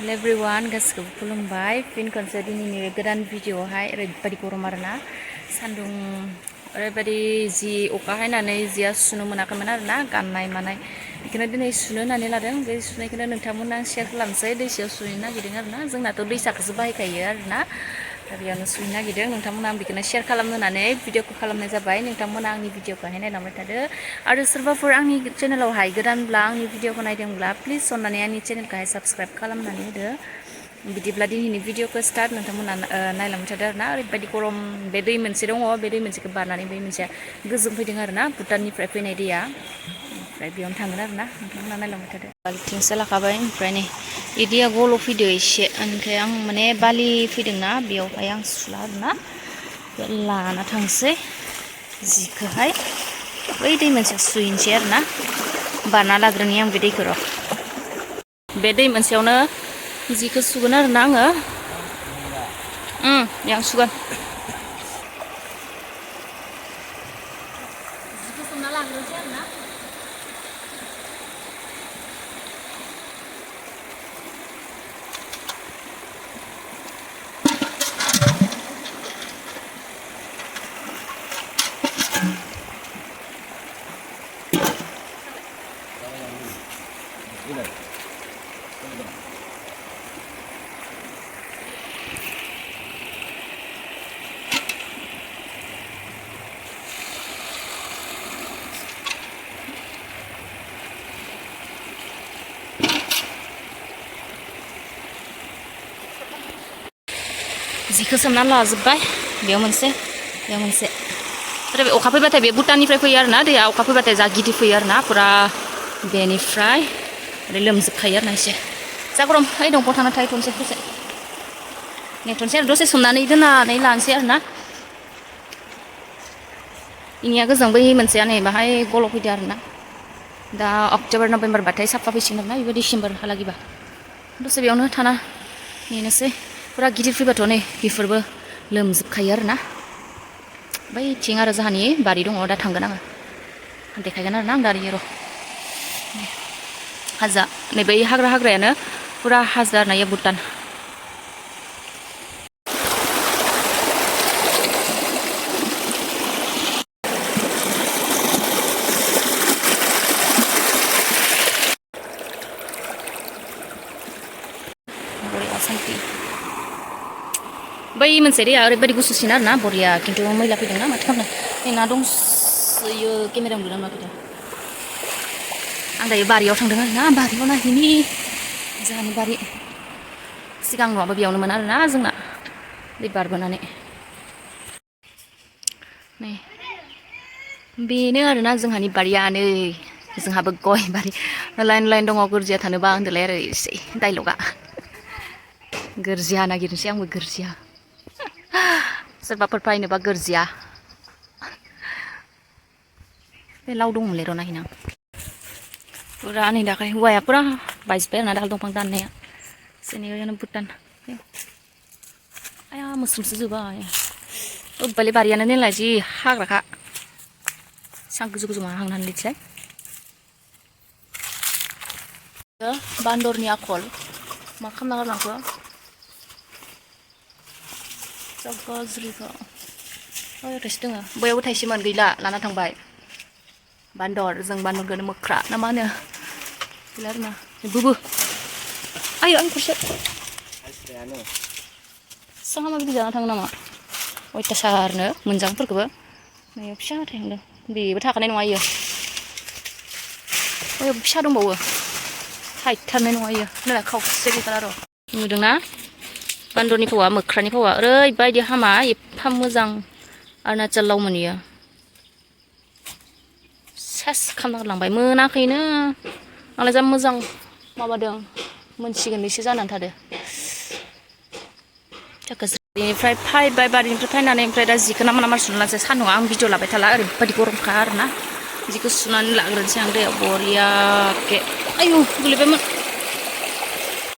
Hello everyone, गासिखौबो खुलुमबाय फिन खनसे दिनैनि गोदान भिडिअआवहाय ओरैबायदि गरम आरोना सान्दुं ओरैबायदि जि अखा हानानै जिया सुनो मोनाखैमोन आरोना गाननाय मानाय बेखौनो दिनै सुनो होननानै लादों बे सुनायखौनो नोंथांमोननो आं शेयार खालामनोसै दैसायाव सुनो नागिरदों आरोना जोंनाथ' दैसाखौसो बाहायखायो आरोना दा बेयावनो सुनो नागिरदों नोंथांमोना आं बेखौनो शेयार खालामनो होननानै भिडिअखौ खालामनाय जाबाय नोंथांमोना आंनि भिडिअखौहाय नायलांबाय थादो आरो सोरबाफोर आंनि चेनेलावहाय गोदानब्ला आंनि भिडिअखौ नायदोंब्ला प्लिज अननानै आंनि चेनेलखौहाय साबस्क्राइब खालामनानै होदो बिदिब्ला दिनैनि भिडिअखौ स्टार्ट नोंथांमोना नायलांबाय थादो आरोना ओरैबायदि गरम बे दै मोनसे दङ बे दै मोनसेखौ बारनानै बै मोनसेया गोजों फैदों आरोना भुटाननिफ्राय फैनाय दैया ओमफ्राय बेयावनो थांगोन आरोना नोंथांमोना नायलांबाय थादो बाल्थिंसो लाखाबाय ओमफ्राय नै इदिया गल' फैदो एसे ओमफ्राय आं माने बालि फैदोंना बेयावहाय आं सुला आरोना लाना थांसै जिखौहाय बै दै मोनसेयाव सुहैनोसै आरोना बारना लाग्रोनि आं बे दैखौ र' बे दै मोनसेयावनो जिखौ सुगोन आरोना आङो बेयाव सुगोन जिखौ सोमना लाग्रोनोसै आरोना जिखौ सोमना लाजोब्बाय बेयाव मोनसे ओमफ्राय अखा फैबाथाय बे भुटाननिफ्राय फैयो आरोना दैया अखा फैबाथाय जा गिदिर फैयो आरोना फुरा बेनिफ्राय ओरै लोमजोबखायो आरोना एसे जा गरम ओइ दंफाङाव थांना थाहैथ'नोसै दसे नेथ'नोसै आरो दसे सोमनानै दोननानै लानोसै आरोना इनिया गोजां बै मोनसेया नै बाहाय गल' फैदो आरोना दा अक्ट'बर नभेम्बर बाथाय साफा फैसिगोन आरोना बेबो डिसेम्बरहालागैबा दसे बेयावनो थाना नेनोसै फुरा गिदिर फैबाथ' नै बेफोरबो लोमजोबखायो आरोना बैथिं आरो जोंहानि बारि दङ दा थांगोन आङो देखायगोन आरोना आं दारियो र' हाजो नै बै हाग्रायानो फुरा हाजो आरोना इयो भुटान बै मोनसे दैया ओरैबायदि गुसुसिन आरोना बरिया खिन्थु मैला फैदोंना माथो खालामनो ना दंसोयो केमेरायाव नुदों मा फैदों आं दायो बारियाव थांदों आरोना बारियाव नायहैनि जोंहानि बारि सिगां न'आबो बेयावनोमोन आरोना जोंना दै बारबोनानै नै बेनो आरोना जोंहानि बारिया नै जोंहाबो गय बारि लाइन दङ गोरजिया थानोबा होनदोलाय आरो एसे डाइलगा गोरजिया नागिरनोसै आंबो गोरजिया सोरबाफोर फायनोबा गोरजिया बे लाव दंमोनलै र' नायहैनां फुरा नै दाखाय हौवाया फुरा बायजोब्बाय आरोना दाखालि दंफां दाननाया जोंनियावनो भुटान आया मोस्रोमसो जोबाय ओब्बालि बारियानो नायलाय जि हाग्राखा सां गोजौ मा हांनानै लिथिलाय बान्दरनि आखल मा खालामना गारलांखो जा गाज्रिखा ओरैसो दोङो बैयावबो थाइसेमोन गैला लाना थांबाय बान्दर जों बान्दरखौनो मोख्रा ना मा होनो गैला आरोना बुबु आयो आं खरसे साहा मा बिदि जाना थाङो नामा अयथासारनो मोनजांफोरखौबो नायाव फिसा थांदों बेबो थाखानाय नङा इयो बैयाव फिसा दंबावो थायथारनाय नङा इयो नालाय खावसे गैथारा र' नुदोंना बान्दरनि फावा मोख्रानि फावा ओरैबायदि हामा एफा मोजां अरुणाचलावमोन इयो सेस खालामना गारलांबाय मोनाखैनो आंलाय जा मोजां माबादों मोनसिगोन बेसो जानानै थादो बेनिफ्राय फैबाय बारिनिफ्राय फैनानै ओमफ्राय दा जिखौ नामा सुना लानोसै सान्दुंआ आं भिडिअ लाबाय थाला ओरैबायदि गरमखा आरोना जिखौ सुनानै लाग्रोनोसै आं दैयाव बरियाके आयु गोलैबायमोन